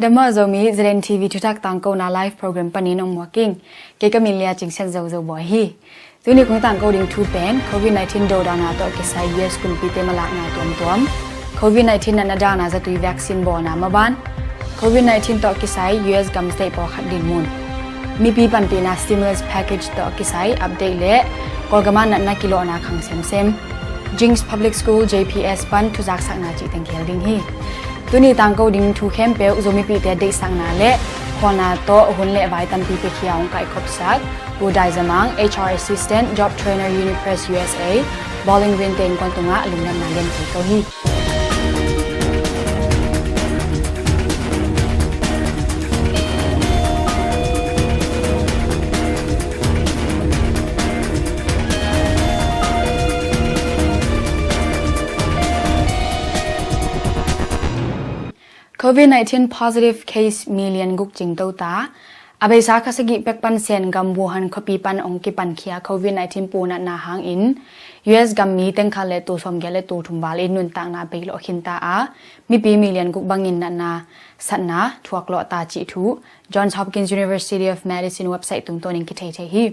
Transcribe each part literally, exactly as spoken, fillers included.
Dam maw Zomi, Zalen T V thuthak tangkona live program panin ong muak ing. Kei ka min Lia Cing Sian Zozo Bawi hi. Tuni kong tangko ding thu pen COVID nineteen dodana tawh kisai U S kumpite malakna tuamtuam, COVID nineteen natna dana zatui vaccine bawlna maban, COVID nineteen tawh kisai U S gam state pawlkhat dinmun, mipi panpihna stimulus package tawh kisai update le Kawlgama natna kilawhna khang semsem, Jinx Public School J P S pan thuzaksakna cih teng khel ding hi. Tuni tangko ding thu khempeuh Zomipihte deihsakna le khualna tawh hun le vai tampi pekhia hong kaikhopsak Pu Dai Zamang, H R Assistant, Job Trainer, Unipress U S A, Bowling Green te innkuan tungah lungdamna lian kei ko hi. COVID nineteen positive case million guk cingto ta. A beisa kha sagih pek pan Sen gam Wuhan khuapi pan ong kipankhia COVID nineteen punatna hangin U S gam mi tengkhat le tul sawmgiat le tul thum valin nuntakna beilawh khinta a, mipi million guk bangin natna satna thuaklawh ta cih thu Johns Hopkins University of Medicine website tungtawnin kithei thei hi.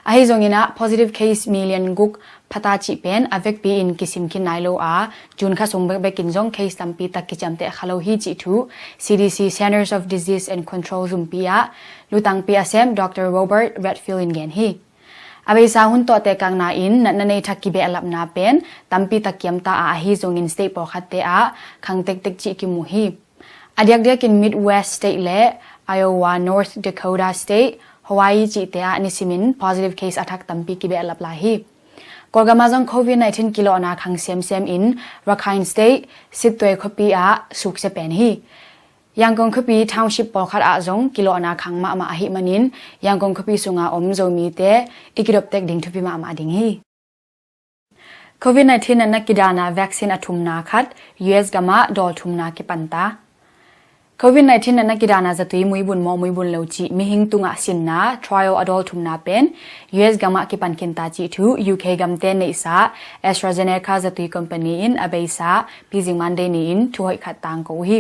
Ahi zongin ah positive case million guk phata cih pen a vekpi in kisim khin nai lo a, June kha sung bekbek in zong case tampi tak kiciamteh kha lo hi cih thu C D C Centers of Disease and Control zumpi ah lutangpi a sem Doctor Robert Redfield in gen hi. A beisa hun tawh tekakna in natna nei thak kibehlapna pen tampi tak kiamta a, ahi zongin state pawlkhatte ah khang tektek cih kimu hi. A diakdiakin Midwest State le Iowa, North Dakota State, Hawaii cihte ah nisimin positive case a thak tampi kibehlap lai hi. Kawlgama zong COVID nineteen kilawhna khang semsem in Rakhine State, Sittwe khuapi ah suksia pen hi. Yangon khuapi township pawlkhat ah zong kilawhna khang mahmah ahih manin Yangon khuapi sunga om Zomite i kidoptek ding thupi mahmah ding hi. COVID nineteen natna kidana vaccine a thumna khat U S gamah dawl thumna kipanta. COVID nineteen natna kidana zatui muibun maw muibun lo cih mihing tungah sinna trial a dawl thumna pen U S gamah kipan khinta cih thu U K gamte neihsa AstraZeneca zatui company in a beisa pizing Monday ni-in thuhoih khat tangko uh hi.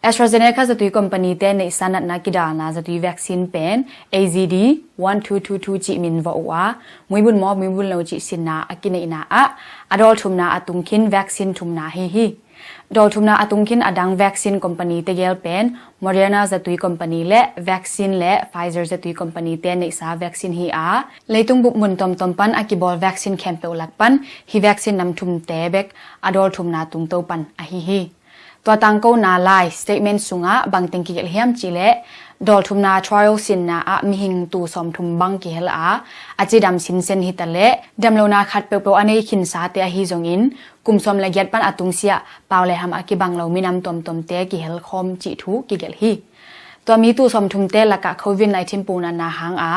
AstraZeneca zatui company te neihsa natna kidana zatui vaccine pen A Z D one two two two cih min vawh uh a, muibun maw muibun lo cih sinna a kineihna ah a dawl thumna a tungkhin vaccine thumna hi hi. Dawl thumna a tungkhin a dang vaccine company tegel pen Moderna zatui company le vaccine le Pfizer zatui company te neihsa vaccine hi a, leitung bup mun tomtom pan a kibawl vaccine khempeuh lak pan hi vaccine nam thumte bek a dawl thumna tungto pan ahi hi. Tua tangkona lai statement sungah bangteng kigelh hiam cihleh dawl thumna trial sinna ah mihing tul sawmthum bang kihel a, a cidam sinsen hitaleh damlona khat peuhpeuh a nei khinsate ahi zongin kum sawm le giat pan a tungsiah pau le ham a kibang lo minam tuamtuamte kihel khawm cih thu kigelh hi. Tua mi tul sawmthumte lakah COVID nineteen punatna hanga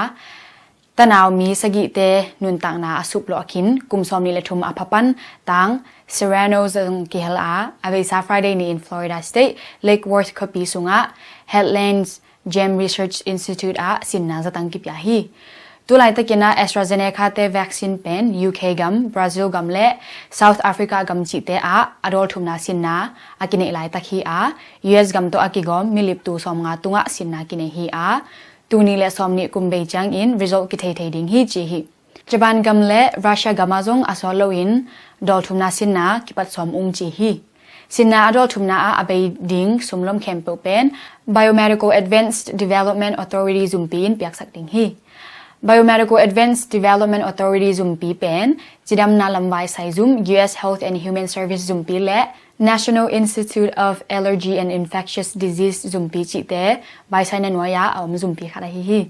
tanau mi sagihte nuntakna a suplawh khin kum sawmnih le thum a phapan tang Serrano zong kihel a, a veisa Friday ni-in Florida State Lake Worth khuapi sungah Heartland James Research Institute ah sinna zatang kipia hi. Tulaitakin ah AstraZeneca te vaccine pen U K gam, Brazil gam le South Africa gam cihte ah a dawl thumna sinna a kineih laitak hi a, U S gam tawh a kigawm milip tul sawmnga tungah sinna kinei hi a, tul nih le sawmnih kum bei ciangin result kithei thei ding hi ci hi. Japan gam le Russia gam ah zong a sawt loin dawl thumna sinna kipat sawm ung ci hi. Sinna a dawl thumna ah a bei ding sumlom khempeuh pen Biomedical Advanced Development Authority zumpi in piaksak ding hi. Biomedical Advanced Development Authority zumpi pen cidamna lamvai saizum U S Health and Human Service zumpi le National Institute of Allergy and Infectious Disease zumpi cihte vaisai na nuai-ah a om zumpi khat ahi hi.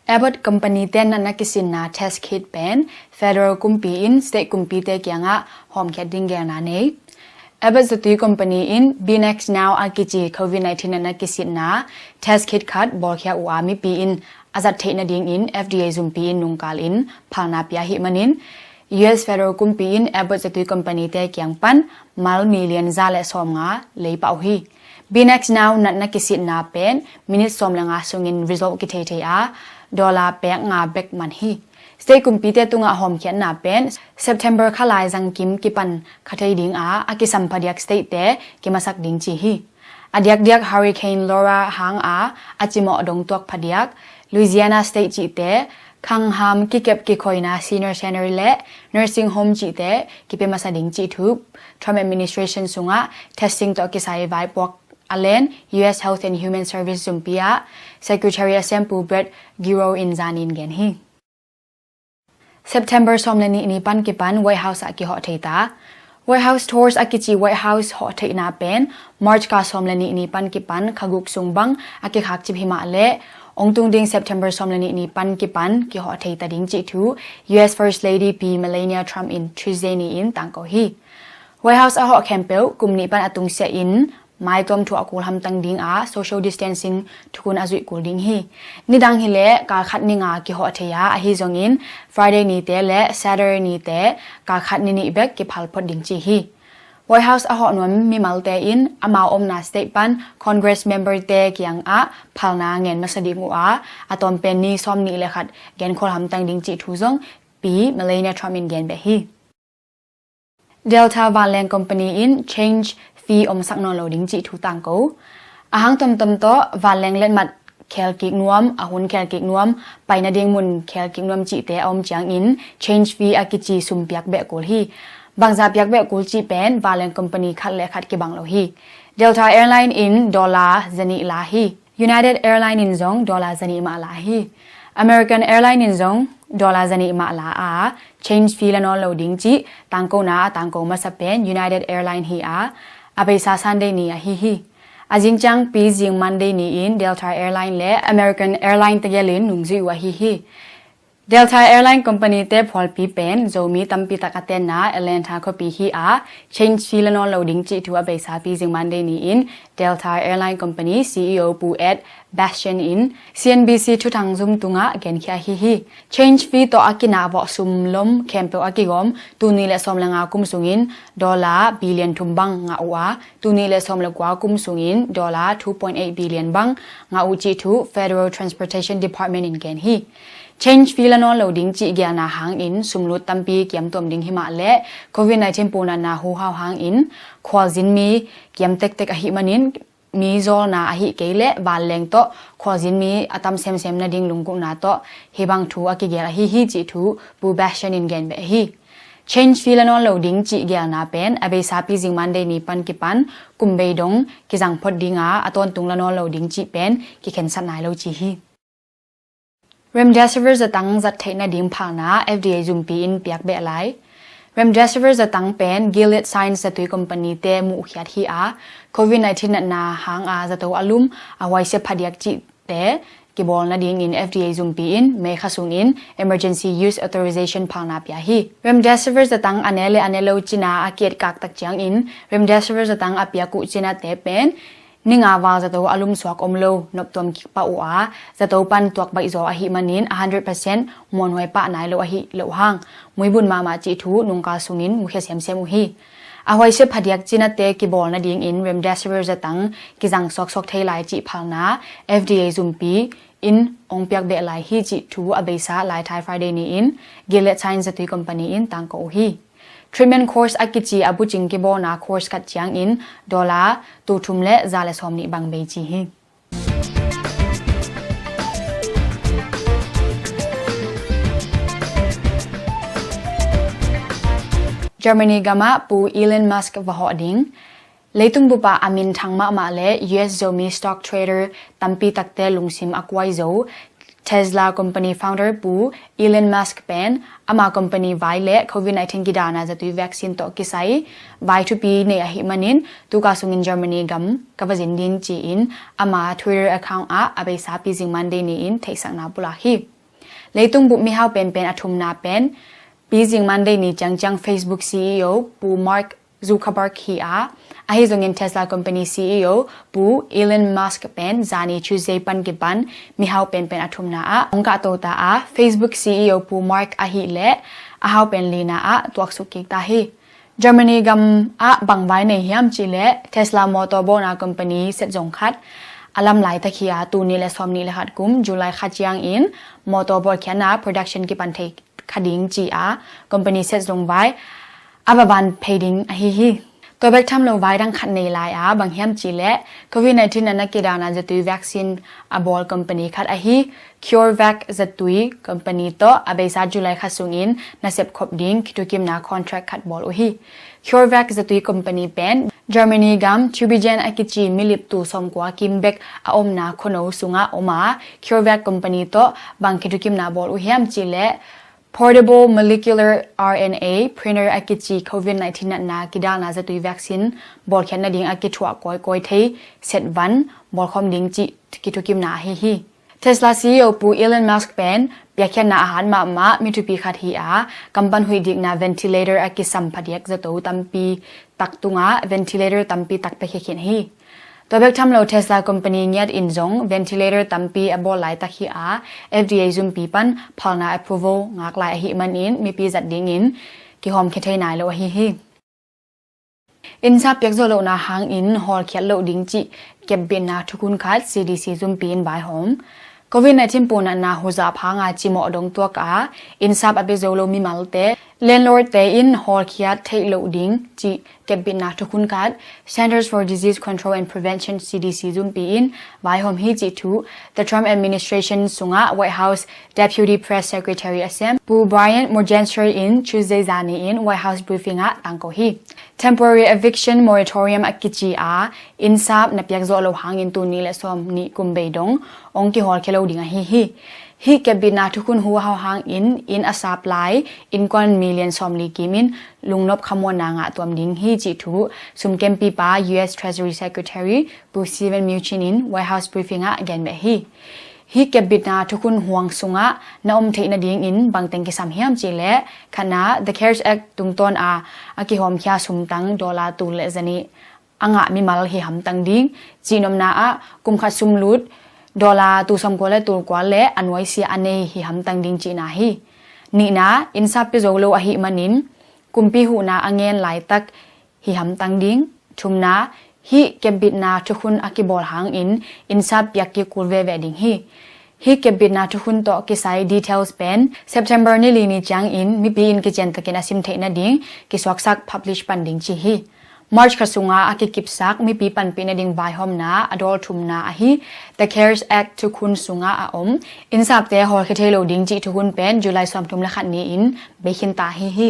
Abbott company te natna kisinna test kit pen federal kumpi in state kumpite kiangah hawmkhiat ding gelna nei. Abbott zatui company in B Next Now a kici COVID nineteen natna kisinna test kit khat bawlkhia uh a, mipi in a zat theih nadingin F D A zumpi in nungkal in phalna pia ahih manin U S federal kumpi in Abbott zatui company te kiang pan mal million za le sawmnga leipah uh hi. B Next Now natna kisinna pen minit sawm le nga sungin result kithei thei a, dollar pek nga bek man hi. State kumpite tungah hawmkhiatna pen September kha lai zangkim kipan kha thei dinga a kisam phadiak state-te kimasak ding ci hi. A diakdiak Hurricane Laura hanga a cimawh dongtuak phadiak, Louisiana State cihte, khangham kikep kikhoina senior centre le nursing home cihte kipia masa ding cih thu Trump administration sungah testing tawh kisai vaipuak a len U S Health and Human Service zumpi ah Secretary a sem Pu Brett Giroir in zanin gen hi. September sawm le nih ni pan kipan White House ah kihawh thei ta. White House tours a kici White House hawh theihna pen March ka sawm le nih ni pan kipan kha guk sung bang a kikhakcip hi mah leh ong tung ding September sawm le nih ni pan kipan kihawh thei ta ding cih thu U S First Lady Pi Melania Trump in Tuesday ni-in tangko hi. White House a hawh khempeuh kum nih pan a tungsiah in maituam thuah kul hamtang dinga social distancing thukun a zuih kul ding hi. Nidang hileh kalkhat ninga kihawh thei a, ahi zongin Friday nite le Saturday nite kalkhat ni nih bek kiphal phot ding ci hi. White House a hawh nuam mimalte in amau omna state pan Congress member-te kiangah phalna ngen masa ding uh a, a tawm pen ni sawm nih le khat genkhol hamtang ding cih thu zong Pi Melania Trump in gen beh hi. Delta vanleng company in change fee omsak nawn lo ding cih thu tangko. A hang tomtom tawh vanleng letmat khelkik nuam, a hun khelkik nuam, pai nading mun khelkik nuam cihte a om ciangin change fee a kici sum piak beh kul hi. Bangza piak beh kul cih pen vanleng company khat le khat kibang lo hi. Delta Airline in dollar zanih la hi. United Airline in zong dollar zanih mah la hi. American Airline in zong dollar zanih mah la a, change fee la nawn lo ding cih tangkona a tangko masa pen United Airline hi a, a beisa Sunday ni ahi hi. A zingciang pi zing Monday ni-in Delta Airline le American Airline tegel in nungzui uh ahi hi. Delta Airline Company-te phualpi pen Zomi tampi tak a tenna Atlanta khuapi hi a, change fee la nawn lo ding cih thu a beisa pi zing Monday ni-in Delta Airline Company C E O Pu Ed Bastian in C N B C thuthang zum tungah genkhia hi hi. Change fee tawh a kinah vawh sum lom khempeuh a kigawm tuni le sawm le nga kum sungin dollar billion thum bang ngah uh a, tuni le sawm le kua kum sungin dollar two point eight billion bang ngah uh cih thu Federal Transportation Department in gen hi. Change fee la nawn lo ding cih gelna hangin sumlut tampi kiamtuam ding hi mah leh covid nineteen punatna huhau hangin khualzin mi kiam tektek ahih manin mi zawlna ahih kei leh vanleng tawh khualzin mi a tam semsem nading lunggulhna tawh hibang thu a kigel ahi hi cih thu Pu Bastian in gen beh hi. Change fee la nawn lo ding cih gelna pen a beisa pi zing Monday ni pan kipan kum bei dong kizang phot dinga a tawntung la nawn lo ding cih pen kikhensat nai lo ci hi. Remdesivir zatang zat theih nading phalna F D A zumpi in piak beh lai. Remdesivir zatang pen Gilead Sciences zatui company-te muhkhiat hi a, covid nineteen natna hanga zato a lum a huaisia phadiak cihte kibawl nadingin F D A zumpi in May kha sungin emergency use authorization phalna pia hi. Remdesivir zatang a ne le a ne lo cina a kietkak tak ciangin Remdesivir zatang a piak uh cinate pen ni nga val zato a lumsuak om lo noptuam kik pah uh a, zato pan tuak baih zaw ahih manin a hundred percent muanhuai pah nai lo ahih loh hang muibun mahmah cih thu nungkal sungin mukhia semsem uh hi. A huaisia phadiak cinate kibawl nadingin Remdesivir zatang kizang suaksuak thei lai cih phalna F D A zumpi in ong piak beh lai hi cih thu a beisa laithai Friday ni-in Gilead Sciences zatui company in tangko uh hi. Treatment course a kici a bucing kibawlna course khat ciangin dollar tul thum le za le sawm nih bang bei ci hi. Germany gamah Pu Elon Musk va hawh ding. Leitung bupah a minthang mahmah le U S Zomi stock trader tampi takte lungsim a kuai zo Tesla company founder Pu Elon Musk pen ama company vai le covid nineteen kidalna zatui vaccine tawh kisai vai thupi nei ahih manin tuka sungin Germany gam ka va zin ding ci-in ama Twitter account ah a beisa pi zing Monday ni-in theihsakna pulak hi. Leitung bup mihau penpen a thumna pen pi zing Monday ni ciangciang Facebook C E O Pu Mark Zuckerberg hi a, ahi zongin Tesla company C E O Pu Elon Musk pen zani Tuesday pan kipan mihau penpen a thumna ah ong kahto ta a, Facebook C E O Pu Mark ahih leh a hau pen lina ah tuaksuk kik ta hi. Germany gam ah bang vai nei hiam cih leh Tesla motor bawlna company set zong khat a lam laitak hi a, tuni le sawm nih le khat kum July kha ciangin motor bawlkhiatna production kipan thei kha ding ci-a company siat zong vai a va van phei ding ahi hi. Tua bek tham lo vai dang khat nei lai a, bang hiam cihleh covid nineteen natna kidalna zatui vaccine a bawl company khat ahi CureVac zatui company tawh a beisa July kha sungin nasep khop ding kithukimna contract khat bawl uh hi. CureVac zatui company pen Germany gam Tübingen a kici milip tul sawmkua kim bek a omna khuano sungah om a, CureVac company tawh bang kithukimna bawl uh hiam cihleh portable molecular R N A printer a kici covid nineteen natna kidalna zatui vaccine bawlkhiat nading a kithuah kawikawi thei set van bawlkhawm ding cih kithukimna ahi hi. Tesla C E O Pu Elon Musk pen piakkhiatna a hat mahmah mi thupi khat hi a, kam pan huih dikna ventilator a kisam phadiak zato tampi tak tungah ventilator tampi tak piakhia khin hi. Tua bek tham lo Tesla company ngiat in zong ventilator tampi a bawl laitak hi a, F D A zumpi pan phalna approval ngak lai ahih manin mipi zat dingin kihawmkhia thei nai lo ahi hi. Innsap piakzawh lohna hangin hawlkhiat loh ding cih kepbitna thukhun khat C D C zumpi in vaihawm. Covid nineteen punatna huzap hanga cimawh dong tuak a, innsap a pia zo lo mimalte, landlord te in hawlkhiat theih loh ding cih kepbitna thukhun khat Centers for Disease Control and Prevention, C D C zumpi in vaihawm hi cih thu The Trump administration sungah White House Deputy Press Secretary a sem Pu Brian Morgenthau in Tuesday zani in White House briefing ah tangko hi. Temporary eviction moratorium a kici a, innsap na piakzawh lo hangin tul nih le sawm nih kum bei dong ong kihawlkhia lo ding ahi hi. Hih kepbitna thukhun hu hau hangin inn a sap lai innkuan million sawmli kim in lungnop khamuanna ngah tuam ding hi cih thu sumkempipa U S Treasury Secretary Pu Steven Mnuchin in White House briefing ah gen beh hi. Hih kepbitna thukhun huang sungah na om theih nadingin bangteng kisam hiam cihleh, khatna The CARES Act tungtawn a a kihawmkhia sumtang dollar tul le zanih a ngah mimal hi hamtang ding, cihnopna ah kum khat sumlut dollar tul sawmkua le tul kua le a nuaisia a nei hi hamtang ding cihna hi. Nihna, innsap pia zo lo ahih manin kumpi huhna a ngen laitak hi hamtang ding. Thumna, hih kepbitna thukhun a kibawl hangin innsap piak kikul veve ding hi. Hih kepbitna thukhun tawh kisai details pen September ni li ni ciangin mipi in kiciantakin a sim theih nading kisuaksak publish pan ding ci hi. March kha sunga a kikipsak mipi panpih nading vaihawmna a dawl thumna ahi The CARES Act thukhun sunga a om innsapte hawlkhia thei lo ding cih thukhun pen July sawmthum le khat ni-in bei khin ta hi hi.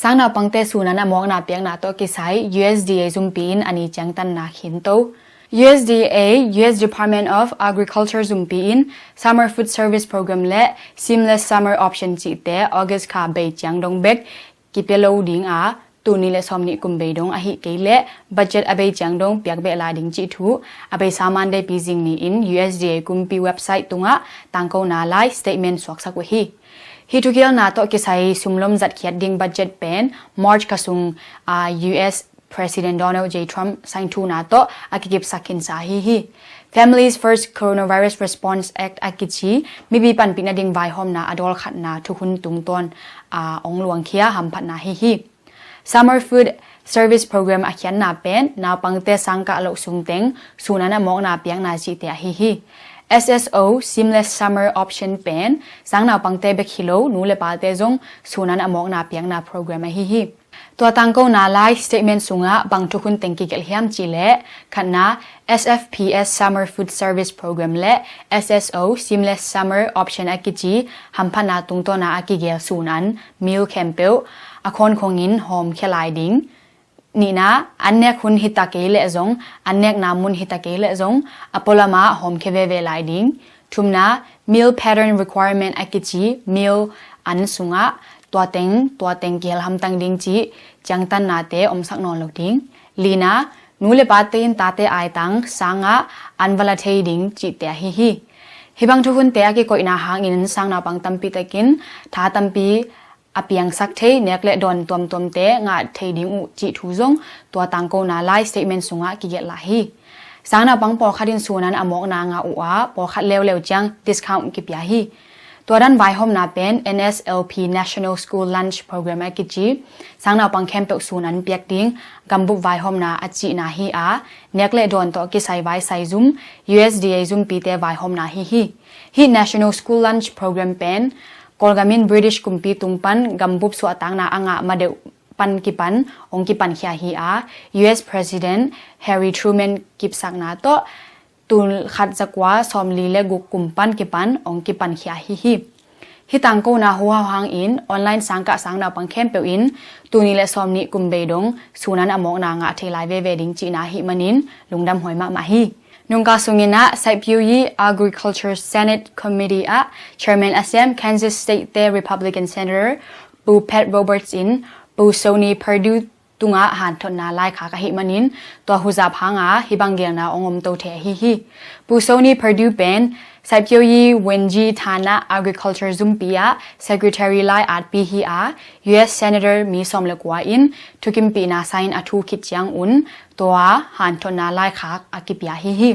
Sangnaupangte sunan a mawkna piakna tawh kisai U S D A zumpi in a ni ciangtanna khinto. U S D A, U S Department of Agriculture zumpi in Summer Food Service Program le Seamless Summer Option cihte August kha bei ciang dong bek kipia lo ding a, tul nih le sawmnih kum bei dong ahih kei leh budget a bei ciang dong piak beh lai ding cih thu a beisa Monday pi zing ni-in U S D A kumpi website tungah tangkona lai statement suaksak uh hi. Hih thukialna tawh kisai sumlom zatkhiat ding budget pen March kha sung a U S President Donald J Trump sainthuna tawh a kikipsak khinsa ahi hi. Families First Coronavirus Response Act a kici mipi panpih nading vaihawmna a dawl khatna thukhun tungtawn a ong luangkhia hamphatna hi hi. Summer Food Service Program a khiatna pen naupangte sangkah loh sungteng sunan a mawkna piakna cihte ahi hi. S S O, Seamless Summer Option pen sangnaupangte bek hi lo nu le pate zong sunan a mawkna piakna program ahi hi. Tua tangkona lai statement sungah bang thukhun teng kigelh hiam cihleh, khatna, S F P S Summer Food Service Program le S S O Seamless Summer Option a kici hamphatna tungtawna a kigel sunan meal khempeuh a khawnkhongin hawmkhia lai ding. Nihna, an nek hun hita kei leh zong, an nekna mun hita kei leh zong, a pualamah hawmkhia veve lai ding. Thumna, meal pattern requirement a kici meal an sungah tua teng tua teng kihel hamtang ding cih ciangtannate omsak nawn lo ding. Lina, nu le pate in tate aitang sangah an va la thei ding cihte ahi hi. Hih bang thukhunte a kikoihna hangin sangnaupang tampi takin tha tampi a piangsak thei nek le dawn tuamtuamte ngah thei ding uh cih thu zong tua tangkona lai statement sungah kigelh lai hi. Sangnaupang pawlkhat in sunan a mawkna ngah uh a, pawlkhat leuleu ciang discount kipia hi. Tua dan vaihawmna pen N S L P National School Lunch Program a kici sangnaupang khempeuh sunan piak ding gambup vaihawmna a cihna hi a, nek le dawn tawh kisai vaisai zum U S D A zumpite vaihawmna hi hi. Hih National School Lunch Program pen Kawlgam in British kumpi tung pan gambup suahtakna a ngah madeuh pan kipan hong kipankhia hi a, U S President Harry Truman kipsakna tawh tul khat zakua sawmli le guk kum pan kipan hong kipankhia hi hi. Hih tangkona huhau hangin online sangkah sang naupang khempeuh in tul nih le sawmnih kum bei dong sunan a mawkna ngah thei lai veve ding cihna ahih manin lungdam huai mahmah hi. Nungka sungin ah Saipyoyi Agriculture Senate Committee ah Chairman a sem Kansas State te Republican Senator Pu Pat Roberts in Pu Sonny Perdue tungah hanthotna laikhak ahih manin tua huzap hanga hih bang gelna hong omto thei ahi hi. Pu Sonny Perdue pen Saipyoyi Wenji Thana Agriculture zumpi ah Secretary lai atpi hi a, U S Senator mi sawm le kua in thukimpihna sign a thu khit ciangun tua hanthotna laikhak a kipia hi hi.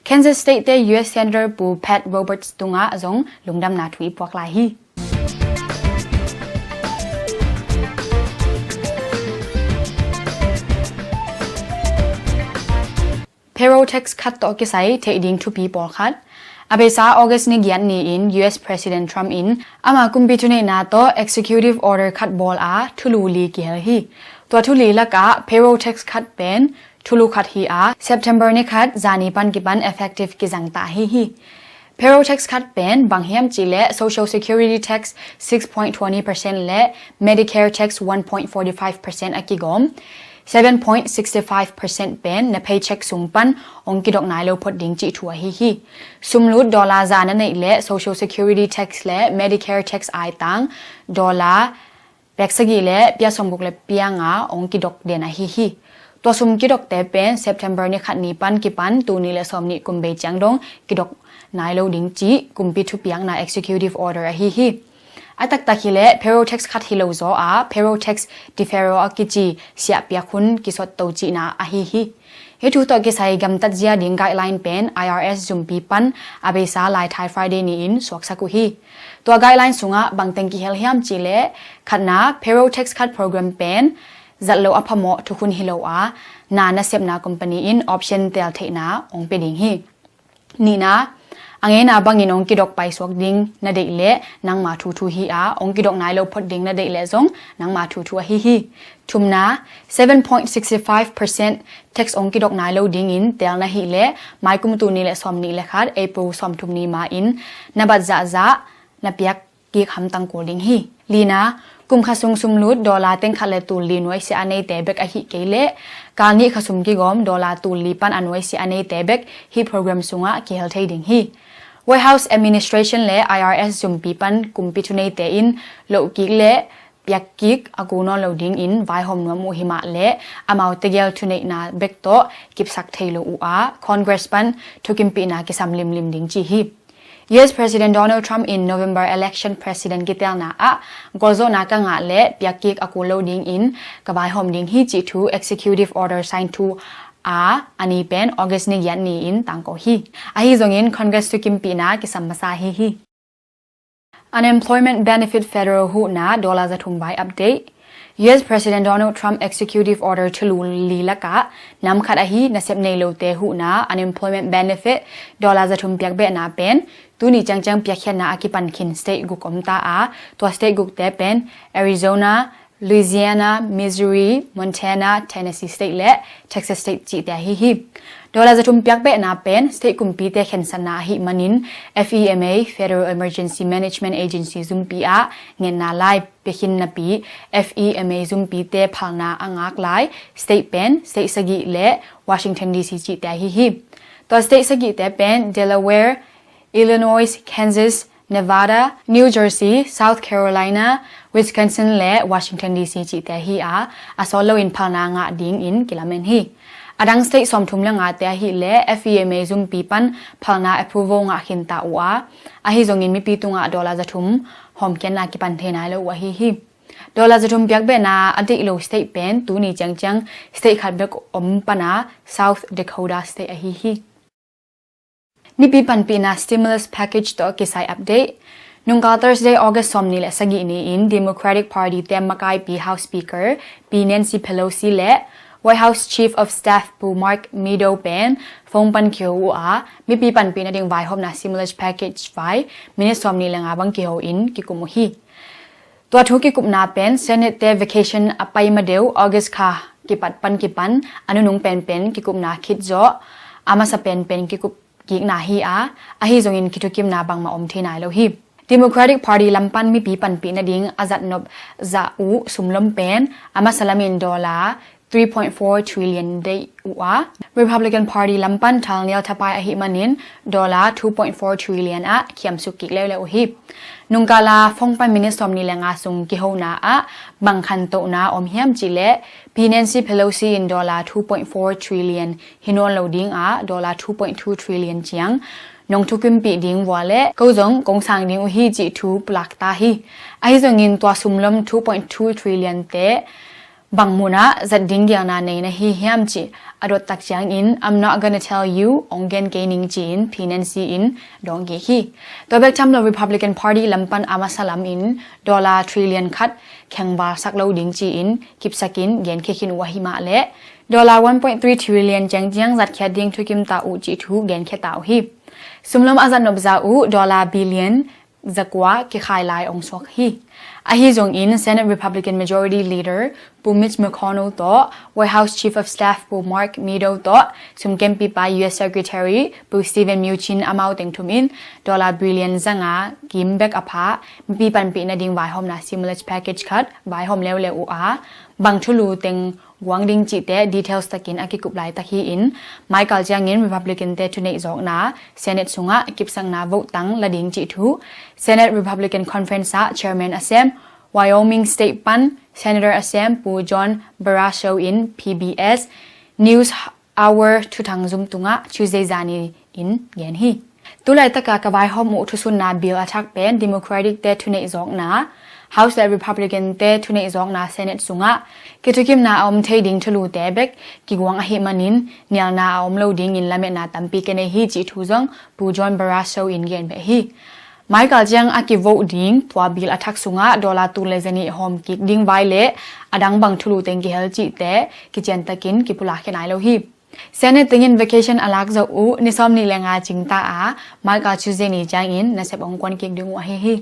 Kansas State te U S Senator Pu Pat Roberts tungah zong lungdamna thu i puak lai hi. Payroll tax khat tawh kisai theih ding thupi pawlkhat. A beisa August ni giat ni-in U S President Trump in ama kumpi thuneihna tawh executive order khat bawl a thulu li kihel hi. Tua thuli lakah payroll tax khat pen thulu khat hi a, September ni khat zani pan kipan effective kizang ta hi hi. Payroll tax khat pen bang hiam cihleh Social Security tax six point twenty percent le Medicare tax one point forty five percent a kigawm, seven point sixty five percent pen na paycheck sung pan hong kidok nai lo phot ding cih thu ahi hi. Sumlut dollar za na neih le Social Security tax le Medicare tax aitang dollar pek sagih le pia sawmguk le pia nga hong kidok den ahi hi. Tua sum kidokte pen September ni khat ni pan kipan tul nih le sawmnih kum bei ciang dong kidok nai lo ding cih kumpi thupiakna executive order ahi hi. A taktak hileh payroll tax khat hi lo zaw a payroll tax deferral a kici siahpiak hun kisot to cihna ahi hi. Hih thu tawh kisai gamtat zia ding guideline pen I R S zumpi pan a beisa laithai Friday ni-in suaksak uh hi. Tua guideline sungah bangteng kihel hiam cihleh khatna payroll tax khat program pen zat lo a phamawh thukhun hi lo a, na nasepna company in option tel theihna hong pia ding hi. Nihna, a ngeina bangin hong kidok paisuak ding na deih leh nangma thuthu hi a, hong kidok nai lo phot ding na deih leh zong nangma thuthu ahi hi. Thumna, seven point sixty five percent tax hong kidok nai lo dingin tel na hih leh maikum tul nih le sawmnih le khat April sawmthum ni ma-in na bat zahzah na piak kik hamtang kul ding hi. Lina, kum khat sung sumlut dollar teng khat le tul li nuaisiah a neite bek ahih kei leh kal nih khat sum kigawm dollar tul li pan a nuaisiah a neite bek hih program sungah kihel thei ding hi. White House Administration le I R S zumpi pan kumpi thuneite in lohkik le piakkik a kul nawn lo dingin vaihawm nuam uh himah leh amau tegel thuneihna bek tawh kipsak thei lo uh a Congress pan thukimpihna kisam limlim ding ci hi. U S President Donald Trump in November election president kitelna ah gualzawhna ka ngah leh piakkik a kul lo dingin ka vaihawm ding hi cih thu executive order sign thu a, a ni pen August ni giat ni-in tangko hi. Ahi zongin Congress thukimpihna kisam masa hi hi. Unemployment Benefit Federal huhna dollar zathum vai update. U S President Donald Trump Executive Order thulu li lakah nam khat ahi nasep nei lote huhna unemployment benefit dollar zathum piakbehna pen tuni ciangciang piakkhiatna a kipan khin state guk om ta a, tua state gukte pen Arizona, Louisiana, Missouri, Montana, Tennessee State le Texas State cihte ahi hi. Dollar zathum piakbehna pen state kumpite khensatna ahih manin F E M A, Federal Emergency Management Agency zumpi ah ngetna lai piakhin napi F E M A zumpite phalna a ngak lai state pen state sagih le Washington D C cihte ahi hi. Tua state sagihte pen Delaware, Illinois, Kansas, Nevada, New Jersey, South Carolina, Wisconsin le Washington D C cihte ahi a, a sawt loin phalna ngah dingin kilamen hi. A dang state sawmthum le ngate ahih leh F E M A zumpi pan phalna approval ngah khinta uh a, ahi zongin mipi tungah dollar zathum hawmkhiatna kipan thei nai lo uh ahi hi. Dollar zathum piakbehna a deih lo state pen tuni ciangciang state khat bek om pana South Dakota State ahi hi. Nipi panpihna stimulus package tawh kisai update. Nungkal Thursday, August sawmnih le sagih ni-in Democratic Party te makaipi House Speaker Pi Nancy Pelosi le White House Chief of Staff Pu Mark Meadows pen phone pan kiho uh a, mipi panpih nading vaihawmna stimulus package vai minute sawmnih le nga bang kiho in kikum uh hi. Tua thu kikupna pen Senate te vacation a pai ma deuh August kha kipat pan kipan a nunung penpen kikupna khit zawh a masa penpen kikup kikna hi a, ahi zongin kithukimna bangmah om thei nai lo hi. Democratic Party lam pan mipi panpih nading a zatnop zah uh sumlom pen a masa lamin dollar three point four trillion deih uh a, Republican Party lam pan thalnial thapai ahih manin dollar two point four trillion ah khiamsuk kik leuleu uh hi. Nungkala phone pan minute sawmnih le nga sung kihona ah bang khantohna om hiam cih leh Pi Nancy Pelosi in dollar two point four trillion hi nawn lo ding a, dollar two point two trillion ciang nong thukimpih ding vua leh ko zong kong sang ding uh hi cih thu pulak ta hi. Ahi zongin tua sumlom two point two trillion te bang munah zat ding gialna nei na hi hiam cih a dottak ciangin, "I'm not gonna tell you," ong gen kei ning ci-in Pi Nancy in dawng kik hi. Tua bek tham lo Republican Party lam pan a masa lamin dollar trillion khat khengvalsak lo ding ci-in kipsakin genkhia khin uh ahi mah leh dollar one point three trillion ciangciang zatkhiat ding thukim ta uh cih thu genkhia ta uh hi. Sumlom a zatnop zah uh dollar billion zakua kikhai lai ong suak hi. Ahi zongin Senate Republican Majority Leader Pu Mitch McConnell tawh White House Chief of Staff Pu Mark Meadows tawh sumkempipa U S Secretary Pu Steven Mnuchin amau teng thum in dollar billion zanga kim bek a pha mipi panpih nading vaihawmna stimulus package khat vaihawm leuleu uh a, bang thulu teng guang ding cihte details takin a kikup laitak hi-in, maikal ciangin Republican te thuneih zawkna Senate sungah kipsakna vote tang la ding cih thu Senate Republican Conference ah chairman a sem, Wyoming State pan Senator a sem Pu John Barrasso in P B S News Hour thuthang zum tungah Tuesday zani in gen hi. Tulaitaka ka vaihawm uh thusunna bill a thak pen Democratic te thuneih zawkna House le Republican te thuneih zawkna Senate sungah kithukimna a om thei ding thulute bek kiguang ahih manin nialna a om lo dingin lametna tampi ka nei hi cih thu zong Pu John Barrasso in gen beh hi. Maikal ciang a kivote ding tua bill a thak sungah dollar tul le zanih hawm kik ding vai le a dang bang thulu teng kihel cihte kiciantakin kipulak khia nai lo hi. Senate tengin vacation a lak zawh uh ni sawmnih le nga cingta a, maikal Tuesday ni ciangin nasep ong kuan kik ding uh ahi hi.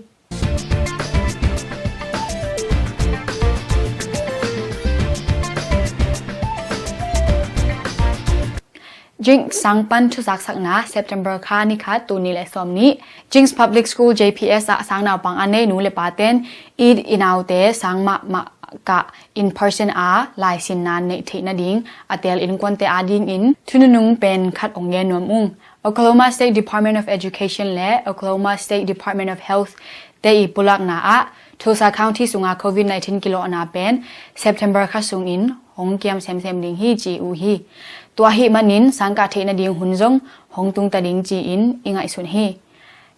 Jinx sang pan thuzaksakna September kha ni khat tul nih le sawmnih. Jinx Public School J P S ah sang naupang a nei nu le paten i naute sang mahmah kah in person a laisinna neih theih nading a teel innkuante adingin thu nunung pen khat ong gen nuam ung. Oklahoma State Department of Education le Oklahoma State Department of Health te i pulakna ah Tulsa County sunga covid nineteen kilawhna pen September kha sungin hong kiam semsem ding hi ci uh hi. Tua ahih manin sangkah theih nading hun zong hong tungta ding ci-in i ngaihsun hi.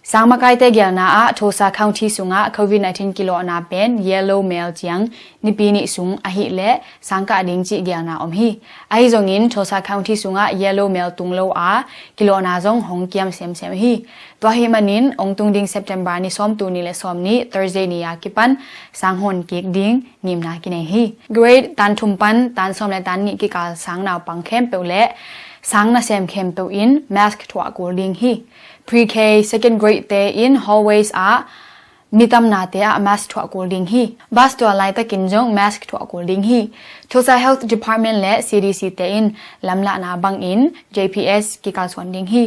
Sangmakaite gelna ah Tulsa County sungah covid nineteen kilawhna pen yellow mel ciang nipi nih sung ahih leh sangkah ding cih gelna om hi. Ahi zongin Tulsa County sungah yellow mel tung lo a kilawhna zong hong kiam semsem hi. Tua ahih manin ong tung ding September ni sawm tul nih le sawmnih Thursday ni a kipan sang hon kik ding ngimna kinei hi. Grade tan thum pan tan sawm le tan nih kikal sang naupang khempeuh le sang nasem khempeuh in mask thuah kul ding hi. Pre-K second grade te in hallways ah mi tamnate ah mask thuah kul ding hi. Bus tual laitakin zong mask thuah kul ding hi. Tulsa Health Department le C D C te in lamlahna bangin J P S kikalsuan ding hi.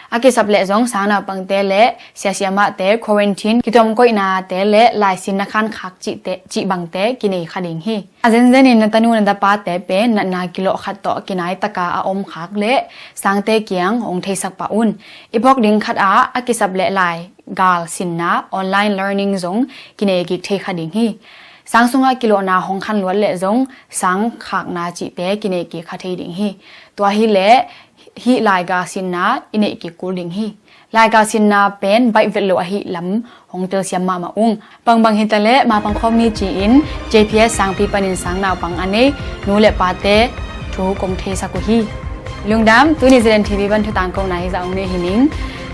A kisap leh zong sang naupangte le siasiamahte quarantine kituamkoihnate le laisinna khankhak cihte, cih bangte kinei kha ding hi. A zenzenin na tanu na tapate pen natna kilawh khat tawh kinaitaka a om khak leh sangte kiang hong theisak pah un. I phawk ding khat ah a kisap leh lai gal sinna online learning zong kinei kik thei kha ding hi. Sang sungah kilawhna hong khan luat leh zong sang khakna cihte kinei kik kha thei ding hi. Tua hileh hih laigal sinna i neih kik kul ding hi. Laigal sinna pen baih vet lo ahih lam hong telsiam mahmah ung. Bangbang hitaleh mapang khawm ni ci-in J P S sangpi panin sang naupang a nei nu le pate thu kong theisak uh hi. Lungdam, tuni Z N T V pan thutang kohna hi zah ong nei hi ning.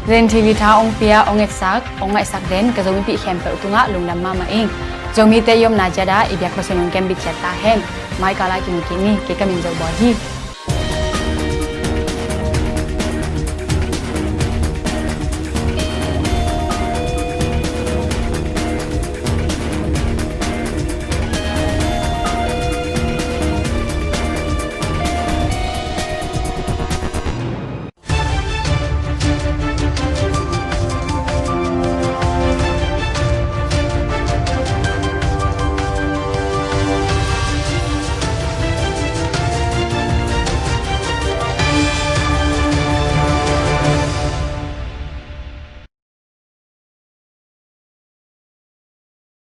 Z N T V tha ong pia, ong etsak, ong ngaihsak den ka Zomipih khempeuh tungah lungdam mahmah ing. Zomite i omna ciat ah i biak khua sin ong kembit ciat ta hen. Mai kal ah kimu kik ni. Kei ka min Zo Bawi hi.